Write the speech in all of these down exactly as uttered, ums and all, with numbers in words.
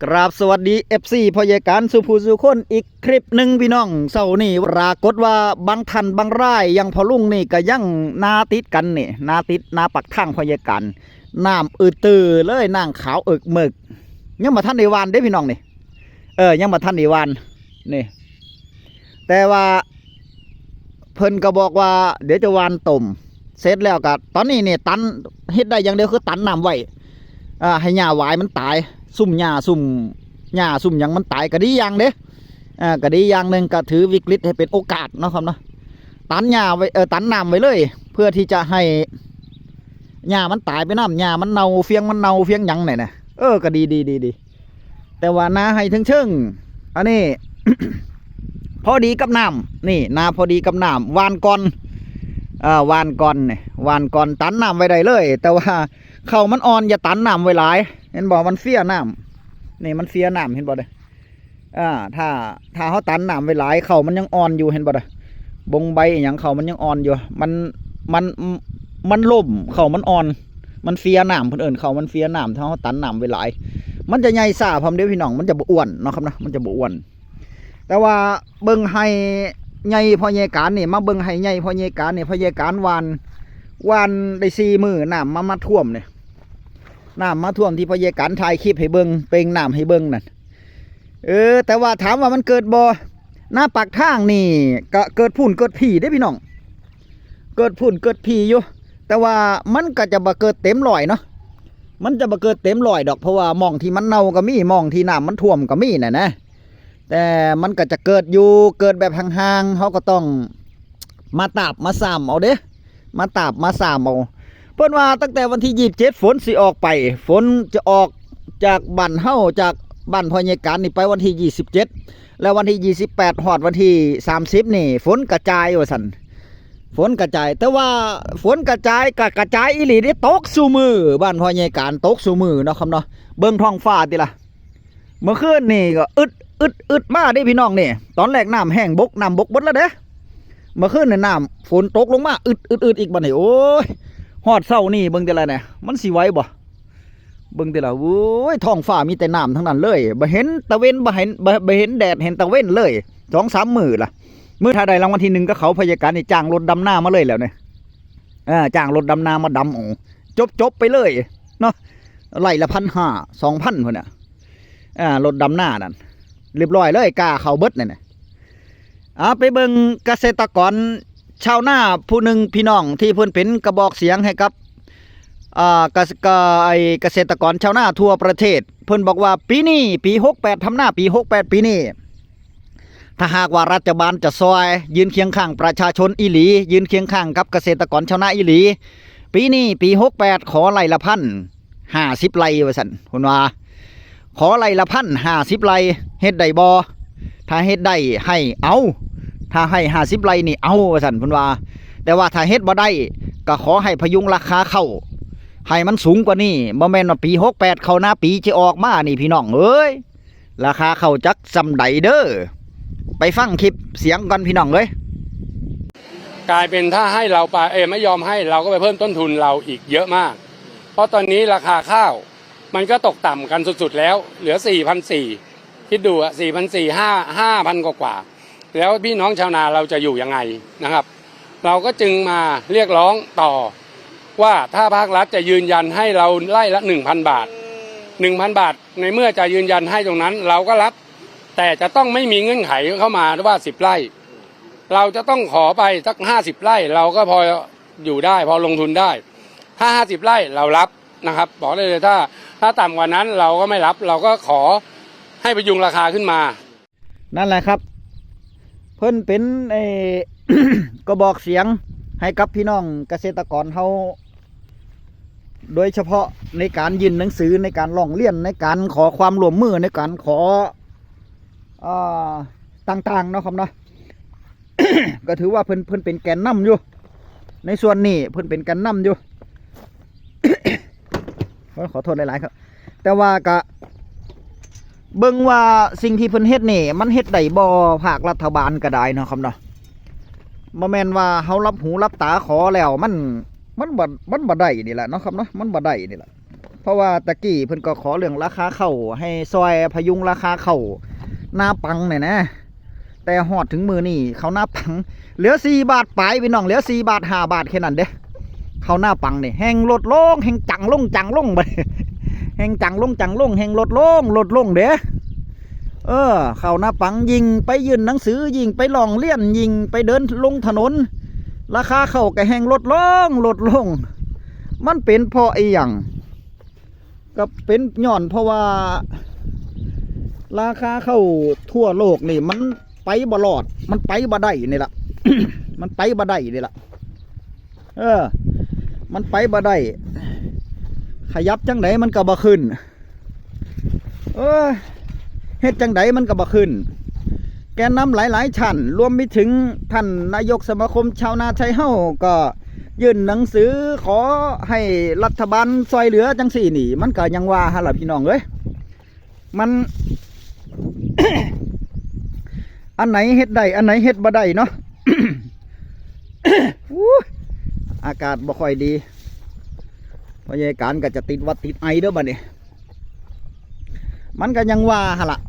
กราบสวัสดี เอฟซี พ่อใหญ่การสุภูสุคนอีกคลิปหนึ่งพี่น้อง เช้านี้ปรากฏว่าบางท่านบางรายอย่างพ่อลุงนี่ก็ยังนาติดกันนี่ นาติดนาปักทางพ่อใหญ่การ น้ำอืดตื่อเลย น้ำขาวเอิกเมิก ยังบ่ทันได้หว่านเด้พี่น้องนี่ เออ ยังบ่ทันได้หว่านนี่ แต่ว่าเพิ่นก็บอกว่าเดี๋ยวจะหว่านต้ม เสร็จแล้วก็ตอนนี้นี่ตัน เฮ็ดได้อย่างเดียวคือตันน้ำไว้ อ่า ให้หญ้าหวายมันตาย ซุ่มหญ้าซุ่มหญ้าซุ่มหยังมันตายก็ดีอย่างเด้ อ่า ก็ดีอย่างหนึ่ง ก็ถือวิกฤตให้เป็นโอกาสเนาะครับเนาะ ตันหญ้าไว้ เออ ตันน้ำไว้เลย เพื่อที่จะให้หญ้ามันตายไปน้ำ หญ้ามันเน่า เฟี้ยงมันเน่า เฟี้ยงหยังเนี่ยนะ เออ ก็ดีดีดีดี แต่ว่านาไฮ่เทิงๆ อันนี้ พอดีกับน้ำ นี่ นาพอดีกับน้ำ หว่านก่อน เอ่อ หว่านก่อนนี่ หว่านก่อน ตันน้ำไว้ได้เลย แต่ว่าข้าวมันอ่อน อย่าตันน้ำไว้หลาย เห็นบ่ มันเฟียน้ำ นี่ มันเฟียน้ำ เห็นบ่เด้อ อ่า ถ้า ถ้าเฮาตันน้ำไว้หลาย ข้าวมันยังอ่อนอยู่ เห็นบ่เด้อ บงใบอิหยัง ข้าวมันยังอ่อนอยู่ มัน มัน มันล่ม ข้าวมันอ่อน มันเฟียน้ำ เพิ่นเอิ้นข้าวมันเฟียน้ำ ถ้าเฮาตันน้ำไว้หลาย มันจะใหญ่ช้าพร้อมเด้อพี่น้อง มันจะบ่อ้วนเนาะครับนะ มันจะบ่อ้วน แต่ว่าเบิ่งไฮ่ใหญ่พ่อใหญ่การนี่ มาเบิ่งไฮ่ใหญ่พ่อใหญ่การนี่ พ่อใหญ่การหว่าน หว่านได้สี่มื้อ น้ำมา มาท่วมนี่ น้ำมาท่วมที่พ่อใหญ่การถ่ายคลิปให้เบิ่ง เป่งน้ำให้เบิ่งนั่น เออ แต่ว่าถามว่ามันเกิดบ่ นาปากทางนี่ก็เกิดพู้นเกิดพี้เด้พี่น้อง เกิดพู้นเกิดพี้อยู่ แต่ว่ามันก็จะบ่เกิดเต็มร้อยเนาะ มันจะบ่เกิดเต็มร้อยดอก เพราะว่าหม่องที่มันเน่าก็มี หม่องที่น้ำมันท่วมก็มีน่ะนะ แต่มันก็จะเกิดอยู่ เกิดแบบห่างๆ เฮาก็ต้องมาตาบมาซ่ามเอาเด้ มาตาบมาซ่ามเอา เพิ่นว่าตั้งแต่วันที่ยี่สิบเจ็ดฝนสิออกไป ฝนจะออกจากบ้านเฮา จากบ้านพ่อใหญ่การนี่ไปวันที่ยี่สิบเจ็ด แล้ววันที่ยี่สิบแปดฮอดวันที่สามสิบนี่ ฝนกระจายว่าซั่น ฝนกระจาย แต่ว่าฝนกระจายก็กระจายอีหลีเด้ ตกซุมื้อ บ้านพ่อใหญ่การตกซุมื้อเนาะครับเนาะ เบิ่งท้องฟ้าติล่ะ เมื่อคืนนี่ก็อึดอึดอึดมาเด้พี่น้องนี่ ตอนแรกน้ำแห้งบก น้ำบกเบิดแล้วเด้ เมื่อคืนนี่น้ำฝนตกลงมาอึดอึดอึดอีกบัดนี้ โอ้ย ฮอดเช้านี่เบิ่งติล่ะเนี่ย มันสิไหวบ่ เบิ่งติล่ะ โอ้ย ท้องฟ้ามีแต่น้ำทั้งนั้นเลย บ่เห็นตะเว็น บ่เห็น บ่ บ่เห็นแดด เห็นตะเว็นเลย สองสามมื้อล่ะ มื้อถ้าได้รางวัลที่หนึ่งกับเขา พ่อใหญ่การนี่จ้างรถดำนามาเลยแล้วเนี่ย เออ จ้างรถดำนามาดำเอา จบๆ ไปเลยเนาะ ไร่ละพันห้า สองพันพุ้นน่ะ อ่า รถดำนานั่น เรียบร้อยเลย กาเข้าเบิดนั่นน่ะ อ่า ไปเบิ่งเกษตรกรชาวนาผู้หนึ่งพี่น้องที่เพิ่นเป็นกระบอกเสียงให้กับ อ่า กะ กะ ไอ้เกษตรกรชาวนาทั่วประเทศ เพิ่นบอกว่าปีนี้ ปีหกแปด ทำนาปีหกแปด ปีนี้ ถ้าหากว่ารัฐบาลจะซอย ยืนเคียงข้างประชาชนอีหลี ยืนเคียงข้างกับเกษตรกรชาวนาอีหลี ปีนี้ ปีหกแปด ขอไร่ละพัน ห้าสิบไร่ว่าซั่น เพิ่นว่า ขอไร่ละพัน ห้าสิบไร่ เฮ็ดได้บ่ ถ้าเฮ็ดได้ให้เอา ถ้าให้ ห้าสิบไร่นี่เอาว่าซั่น เพิ่นว่า แต่ว่าถ้าเฮ็ดบ่ได้ ก็ขอให้พยุงราคาข้าว ให้มันสูงกว่านี้ บ่แม่นว่าปีหกแปด ข้าวนาปีจะออกมานี่พี่น้องเอ้ย ราคาข้าวจักส่ำใดเด้อ ไปฟังคลิปเสียงก่อนพี่น้องเอ้ย กลายเป็นถ้าให้เราไป เออ ไม่ยอมให้ เราก็ไปเพิ่มต้นทุนเราอีกเยอะมาก เพราะตอนนี้ราคาข้าวมันก็ตกต่ำกันสุดๆแล้ว เหลือ สี่พันสี่ คิดดูอะ สี่พันสี่ ห้า ห้าพัน กว่าๆ แล้วพี่น้องชาวนาเราจะอยู่ยังไงนะครับ เราก็จึงมาเรียกร้องต่อ ว่าถ้าภาครัฐจะยืนยันให้เราไร่ละ หนึ่งพัน บาท หนึ่งพัน บาท ในเมื่อจะยืนยันให้ตรงนั้น เราก็รับ แต่จะต้องไม่มีเงื่อนไขเข้ามาว่า สิบ ไร่ เราจะต้องขอไปสัก ห้าสิบ ไร่ เราก็พออยู่ได้ พอลงทุนได้ ถ้า ห้าสิบ ไร่เรารับนะครับ บอกได้เลย ถ้า ถ้าต่ำกว่านั้นเราก็ไม่รับ เราก็ขอให้พยุงราคาขึ้นมา นั่นแหละครับ เพิ่นเป็นไอ้ กระบอกเสียงให้กับพี่น้องเกษตรกรเฮา โดยเฉพาะในการยื่นหนังสือ ในการร้องเรียน ในการขอความร่วมมือ ในการขอ อ่า ต่างๆเนาะครับเนาะ ก็ถือว่าเพิ่น เพิ่นเป็นแกนนำอยู่ ในส่วนนี้เพิ่นเป็นแกนนำอยู่ โอ้ย ขอโทษหลายๆครับ แต่ว่าก็เบิ่งว่าสิ่งที่เพิ่นเฮ็ดนี่ มันเฮ็ดได้บ่ ภาครัฐบาลก็ได้เนาะครับเนาะ บ่แม่นว่าเฮาหลับหูหลับตาขอแล้ว มัน มันบ่ มันบ่ได้นี่แหละเนาะครับเนาะ มันบ่ได้นี่แหละ เพราะว่าตะกี้เพิ่นก็ขอเรื่องราคาข้าว ให้ซอยพยุงราคาข้าวนาปังเนี่ยนะ แต่ฮอดถึงมื้อนี้ข้าวนาปัง เหลือสี่บาทปลายพี่น้อง เหลือสี่บาทห้าบาทแค่นั้นเด้ ข้าวนาปังนี่แฮ่งลดลง แฮ่งจั่งลงจั่งลงบัดนี้ แฮ่งจั่งลงจั่งลง แฮ่งลดลงลดลงเด้ เออ ข้าวนาปัง ยิ่งไปยื่นหนังสือ ยิ่งไปร้องเรียน ยิ่งไปเดินลงถนน ราคาข้าวก็แฮ่งลดลงลดลง มันเป็นเพราะอีหยัง ก็เป็นย้อนเพราะว่า ราคาข้าวทั่วโลกนี่มันไปบ่รอด มันไปบ่ได้นี่ล่ะ มันไปบ่ได้นี่ล่ะ เออ มันไปบ่ได้ ขยับจั่งใดมันก็บ่ขึ้น เออ เฮ็ดจั่งใดมันก็บ่ขึ้น แกนนำหลายๆท่าน รวมไปถึงท่านนายกสมาคมชาวนาไทยเฮาก็ยื่นหนังสือขอให้รัฐบาลซอยเหลือจั่งซี้นี่ มันก็ยังว่าหั่นล่ะพี่น้องเอ้ย มัน อันไหนเฮ็ดได้ อันไหนเฮ็ดบ่ได้เนาะ อู้ อากาศบ่ค่อยดี พ่อใหญ่การก็จะติดหวัดติดไอเด้อบัดนี้ มันก็ยังว่าหั่นล่ะ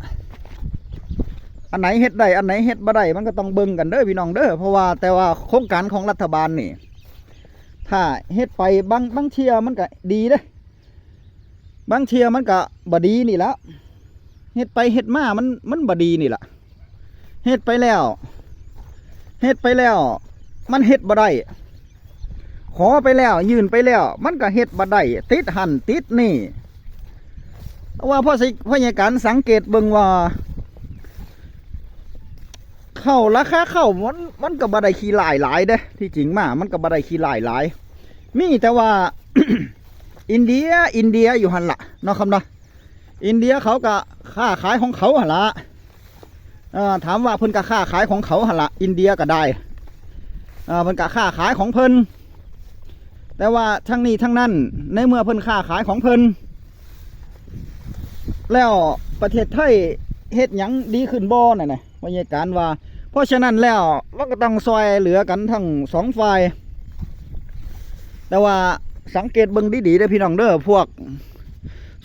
อันไหนเฮ็ดได้ อันไหนเฮ็ดบ่ได้ มันก็ต้องเบิ่งกันเด้อพี่น้องเด้อ เพราะว่าแต่ว่าโครงการของรัฐบาลนี่ ถ้าเฮ็ดไปบาง บางเทื่อมันก็ดีเด้ บางเทื่อมันก็บ่ดีนี่ล่ะ เฮ็ดไปเฮ็ดมามัน มันบ่ดีนี่ล่ะ เฮ็ดไปแล้ว เฮ็ดไปแล้ว มันเฮ็ดบ่ได้ ขอไปแล้ว ยื่นไปแล้ว มันก็เฮ็ดบ่ได้ ติดหั่นติดนี่ เพราะว่าพ่อสิ พ่อใหญ่การสังเกตเบิ่งว่า ข้าวราคาข้าวมัน มันก็บ่ได้ขี้ร้ายหลายเด้ ที่จริงมา มันก็บ่ได้ขี้ร้ายหลาย มีแต่ว่า อินเดีย อินเดียอยู่หั่นล่ะเนาะครับเนาะ อินเดียเขาก็ค้าขายของเขาหั่นล่ะ เอ่อ ถามว่าเพิ่นก็ค้าขายของเขาหั่นล่ะ อินเดียก็ได้ เอ่อ เพิ่นก็ค้าขายของเพิ่น แต่ว่าทั้งนี้ทั้งนั้น ในเมื่อเพิ่นค้าขายของเพิ่น แล้วประเทศไทยเฮ็ดหยังดีขึ้นบ่นั่นน่ะ พ่อใหญ่การว่า เพราะฉะนั้นแล้วมันก็ต้องซอยเหลือกันทั้งสองฝ่าย แต่ว่าสังเกตเบิ่งดีๆเด้อพี่น้องเด้อ พวก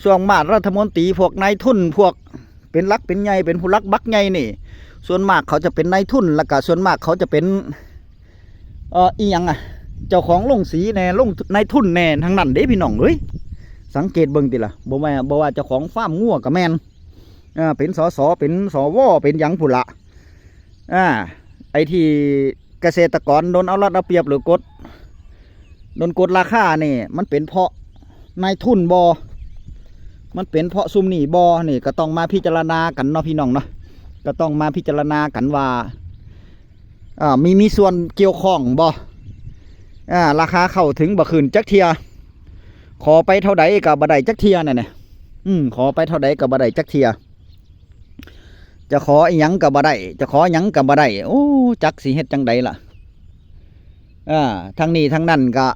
ส่วนมากรัฐมนตรี พวกนายทุน พวกเป็นหลักเป็นใหญ่ เป็นผู้หลักบักใหญ่นี่ ส่วนมากเขาจะเป็นนายทุน แล้วก็ส่วนมากเขาจะเป็น เอ่อ อีหยังอะ เจ้าของโรงสีแหน่ โรง นายทุนแหน่ ทั้งนั้นเด้พี่น้องเอ้ย สังเกตเบิ่งติล่ะ บ่แม่น บ่ว่าเจ้าของฟาร์มงัวก็แม่น อ่า เป็น สส เป็น สว เป็นหยังพู้นละ อ่า ไอ้ที่เกษตรกรโดนเอารัดเอาเปรียบหรือกด โดนกดราคานี่ มันเป็นเพราะนายทุนบ่ มันเป็นเพราะซุมนี่บ่ นี่ก็ต้องมาพิจารณากันเนาะพี่น้องเนาะ ก็ต้องมาพิจารณากันว่า อ่า มี มีส่วนเกี่ยวข้องบ่ อ่า ราคาข้าวถึงบ่ขึ้นจักเทื่อ ขอไปเท่าใดก็บ่ได้จักเทื่อนั่นน่ะ อืม ขอไปเท่าใดก็บ่ได้จักเทื่อ จะขออีหยังก็บ่ได้ จะขอหยังก็บ่ได้ โอ้ จักสิเฮ็ดจั่งใดล่ะ อ่า ทั้งนี้ทั้งนั้นก็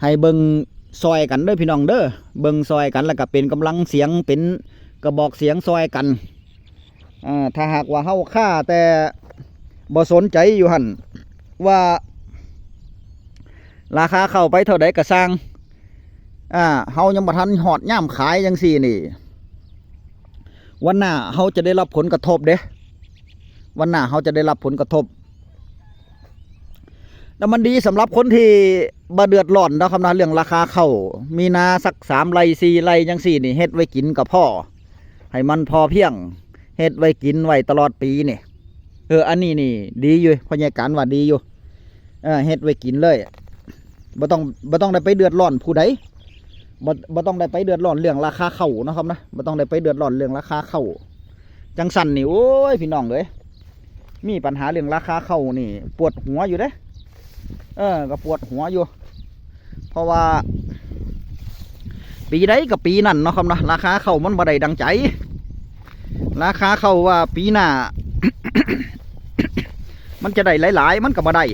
ให้เบิ่งซอยกันเด้อพี่น้องเด้อ เบิ่งซอยกัน แล้วก็เป็นกำลังเสียง เป็นกระบอกเสียงซอยกัน อ่า ถ้าหากว่าเฮาคาแต่บ่สนใจอยู่หั่น ว่าราคาข้าวไปเท่าใดก็ซ่าง อ่า เฮายังบ่ทันฮอดยามขายจั่งซี้นี่ วันหน้าเฮาจะได้รับผลกระทบเด้ วันหน้าเฮาจะได้รับผลกระทบ แต่มันดีสำหรับคนที่บ่เดือดร้อนเนาะครับนะ เรื่องราคาข้าว มีนาสักสามไร่สี่ไร่จั่งซี้นี่ เฮ็ดไว้กินก็พอ ให้มันพอเพียง เฮ็ดไว้กินไว้ตลอดปีนี่ เออ อันนี้นี่ดีอยู่ พ่อใหญ่การว่าดีอยู่ เออ เฮ็ดไว้กินเลย บ่ต้อง บ่ต้องได้ไปเดือดร้อนผู้ใด บ่ บ่ต้องได้ไปเดือดร้อนเรื่องราคาข้าวเนาะครับนะ บ่ต้องได้ไปเดือดร้อนเรื่องราคาข้าว จั่งซั้นนี่ โอ้ย พี่น้องเอ้ย มีปัญหาเรื่องราคาข้าวนี่ ปวดหัวอยู่เด้ เออ ก็ปวดหัวอยู่ เพราะว่า ปีใดก็ปีนั้นเนาะครับเนาะ ราคาข้าวมันบ่ได้ดังใจ ราคาข้าวว่าปีหน้า มันจะได้หลายๆ มันก็บ่ได้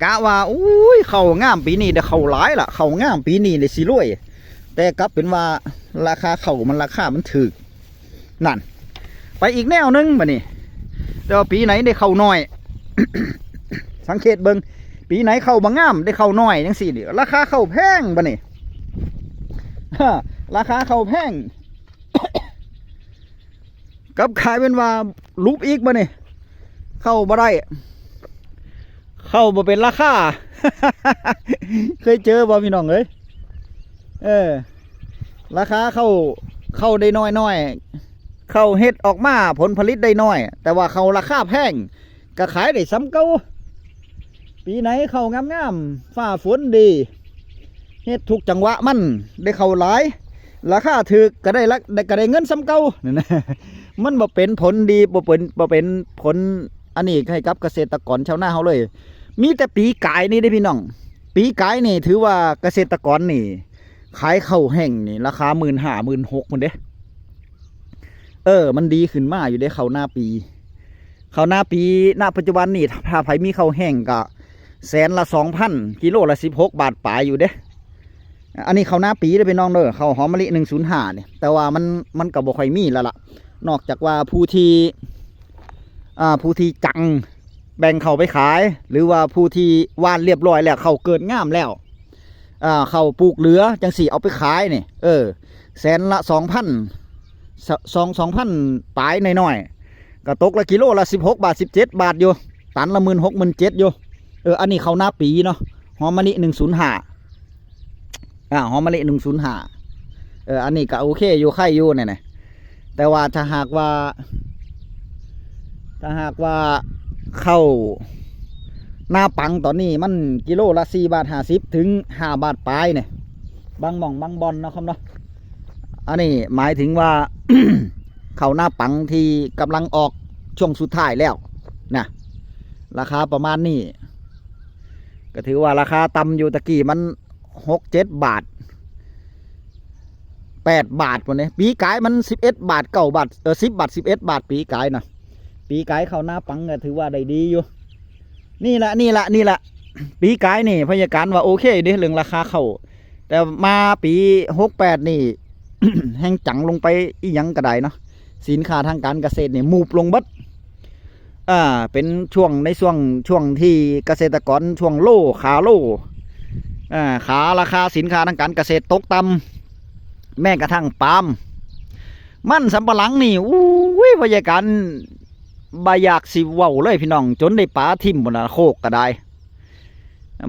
กะว่า อุ้ย ข้าวงามปีนี้ได้ข้าวหลายล่ะ ข้าวงามปีนี้ได้สิรวย แต่กลับเป็นว่าราคาข้าวมัน ราคามันถูก นั่น ไปอีกแนวหนึ่งบัดนี้ แต่ว่าปีไหนได้ข้าวน้อย สังเกตเบิ่ง ปีไหนข้าวบ่งาม ได้ข้าวน้อยจั่งซี้นี่ ราคาข้าวแพงบัดนี้ ราคาข้าวแพง กลับกลายเป็นว่าลุบอีกบ่นี่ ข้าวบ่ได้ ข้าวบ่เป็นราคา เคยเจอบ่พี่น้องเอ้ย เออ ราคาข้าว ข้าวได้น้อยๆ ข้าวเฮ็ดออกมาผลผลิตได้น้อย แต่ว่าข้าวราคาแพง ก็ขายได้ส่ำเก่า ปีไหนข้าวงามๆ ฟ้าฝนดี เฮ็ดถูกจังหวะมัน ได้ข้าวหลาย ราคาถูกก็ได้ละ ได้ ก็ได้เงินส่ำเก่า นั่นนะ มันบ่เป็นผลดี บ่เป็น บ่เป็นผลอันนี้ให้กับเกษตรกรชาวนาเฮาเลย มีแต่ปีกายนี่เด้พี่น้อง ปีกายนี่ถือว่าเกษตรกรนี่ ขายข้าวแห้งนี่ราคาหมื่นห้า หมื่นหกพุ้นเด้ เออ มันดีขึ้นมาอยู่เด้ ข้าวนาปี ข้าวนาปี ณ ปัจจุบันนี่ ถ้าไผมีข้าวแห้งก็แสนละสองพัน กิโลละสิบหกบาทปลายอยู่เด้ อันนี้ข้าวนาปีเด้อพี่น้องเด้อ ข้าวหอมมะลิหนึ่งศูนย์ห้าเนี่ย แต่ว่ามัน มันก็บ่ค่อยมีแล้วล่ะ นอกจากว่าผู้ที่ อ่า ผู้ที่จังแบ่งข้าวไปขาย หรือว่าผู้ที่หว่านเรียบร้อยแล้ว ข้าวเกิดงามแล้ว อ่า ข้าวปลูกเหลือจังซี่เอาไปขายนี่ เออ แสนละสองพัน ส- สอง- สองพันปลายน้อยๆ ก็ตกละกิโลละสิบหกบาท สิบเจ็ดบาทอยู่ ตันละหมื่นหก หมื่นเจ็ดอยู่ เออ อันนี้ข้าวนาปีเนาะ หอมมะลิหนึ่งศูนย์ห้า อ่า หอมมะลิหนึ่งศูนย์ห้า เออ อันนี้ก็โอเคอยู่ ไข่อยู่เนี่ยนะ แต่ว่าถ้าหากว่า ถ้าหากว่าข้าวนาปังตอนนี้มันกิโลละสี่บาทห้าสิบถึงห้าบาทปลายเนี่ย บางหม่องบางบ่อนเนาะครับเนาะ อันนี้หมายถึงว่า ข้าวนาปังที่กำลังออกช่วงสุดท้ายแล้วนะ ราคาประมาณนี้ ก็ถือว่าราคาต่ำอยู่ ตะกี้มันหกเจ็ดบาท แปดบาทพุ้นเด้ ปีกายมันสิบเอ็ดบาท เก้าบาท เออ สิบบาท สิบเอ็ดบาท ปีกายนะ ปีกายข้าวนาปังก็ถือว่าได้ดีอยู่ นี่แหละ นี่แหละ นี่แหละ ปีกายนี่พยากรณ์ว่าโอเคเด้ เรื่องราคาข้าว แต่มาปีหกแปดนี่ แฮงจังลงไปอีหยังก็ได้เนาะ สินค้าทางการเกษตรนี่มูฟลงเบิด อ่า เป็นช่วง ในช่วง ช่วงที่เกษตรกรช่วงโล ขาโล อ่า ขา ราคาสินค้าทางการเกษตรตกต่ำ แม้กระทั่งปาล์ม มันสำปะหลังนี่ อู้ย พยากรณ์บ่อยากสิเว้าเลยพี่น้อง จนได้ปาถิ่มพุ้นน่ะ โคกก็ได้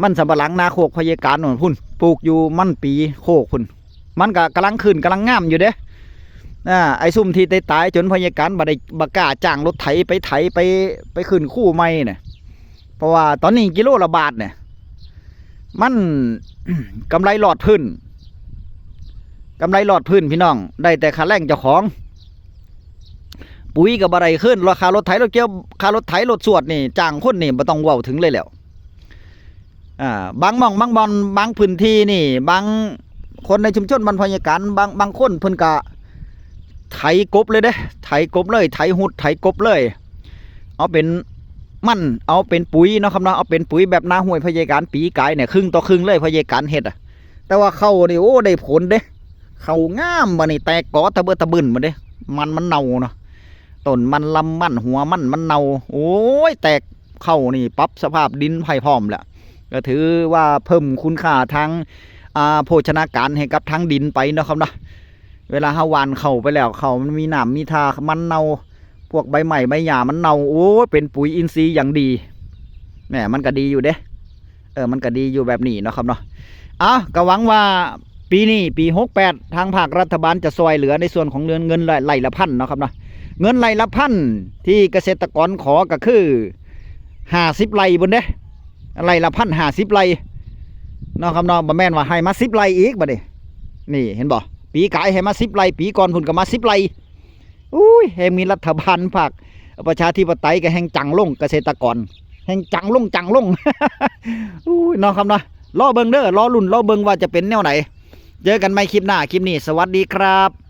มันสำปะหลังนาโคกพยากรณ์พุ้น ปลูกอยู่มันปีโคกพุ้น มันก็กำลังขึ้นกำลังงามอยู่เด้ อ่า ไอ้ซุมที่ตายๆ จนพยากรณ์บ่ได้ บ่กล้าจ้างรถไถไปไถไป ไปขึ้นคูใหม่เนี่ย เพราะว่าตอนนี้กิโลละบาทเนี่ย มัน กำไรหลอดพื้น กำไรหลอดพื้นพี่น้อง ได้แต่ค่าแรงเจ้าของ ปุ๋ยก็บ่ได้คืน ราคารถไถรถเกี่ยว ค่ารถไถรถสวดนี่ จ้างคนนี่บ่ต้องเว้าถึงเลยแหล้ว อ่า บางหม่องบางบ่อน บางพื้นที่นี่ บางคนในชุมชนบ้านพยากรณ์ บาง บางคนเพิ่นก็ไถกบเลยเด้ ไถกบเลย ไถหุด ไถกบเลย เอาเป็นมัน เอาเป็นปุ๋ยเนาะครับเนาะ เอาเป็นปุ๋ยแบบนาห้วยพยากรณ์ปีกายเนี่ย ครึ่งต่อครึ่งเลยพยากรณ์เฮ็ดอะ แต่ว่าข้าวนี่ โอ้ ได้ผลเด้ ข้าวงาม บัดนี้แตกกอตะเบิดตะบึนหมดเด้ มันมันเน่าเนาะ ต้นมัน ลำมัน หัวมัน มันเน่า โอ้ย แตก ข้าวนี่ปรับสภาพดินให้พร้อมแล้ว ก็ถือว่าเพิ่มคุณค่าทาง อ่า โภชนาการให้กับทางดินไปเนาะครับเนาะ เวลาเฮาหว่านข้าวไปแล้ว ข้าวมันมีน้ำมีท่า มันเน่า พวกใบไม้ใบหญ้ามันเน่า โอ้ย เป็นปุ๋ยอินทรีย์อย่างดี แหม มันก็ดีอยู่เด้ เออ มันก็ดีอยู่แบบนี้เนาะครับเนาะ อ่ะ ก็หวังว่าปีนี้ ปีหกแปด ทางภาครัฐบาลจะช่วยเหลือในส่วนของเงิน เงินไร่ละพันเนาะครับเนาะ เงินไร่ละพันที่เกษตรกรขอก็คือ ห้าสิบไร่พุ้นเด้ ไร่ละพัน ห้าสิบไร่เนาะครับเนาะ บ่แม่นว่าให้มาสิบไร่อีกบัดนี้ นี่เห็นบ่ ปีกายให้มาสิบไร่ ปีก่อนพุ้นก็มาสิบไร่ อุ้ย แฮงมีรัฐบาลภาคประชาธิปไตยก็แฮงจังลง เกษตรกร แฮงจังลง จังลง อุ้ย เนาะครับเนาะ รอเบิ่งเด้อ รอลุ้น รอเบิ่งว่าจะเป็นแนวไหน เจอกันใหม่คลิปหน้า คลิปนี้ สวัสดีครับ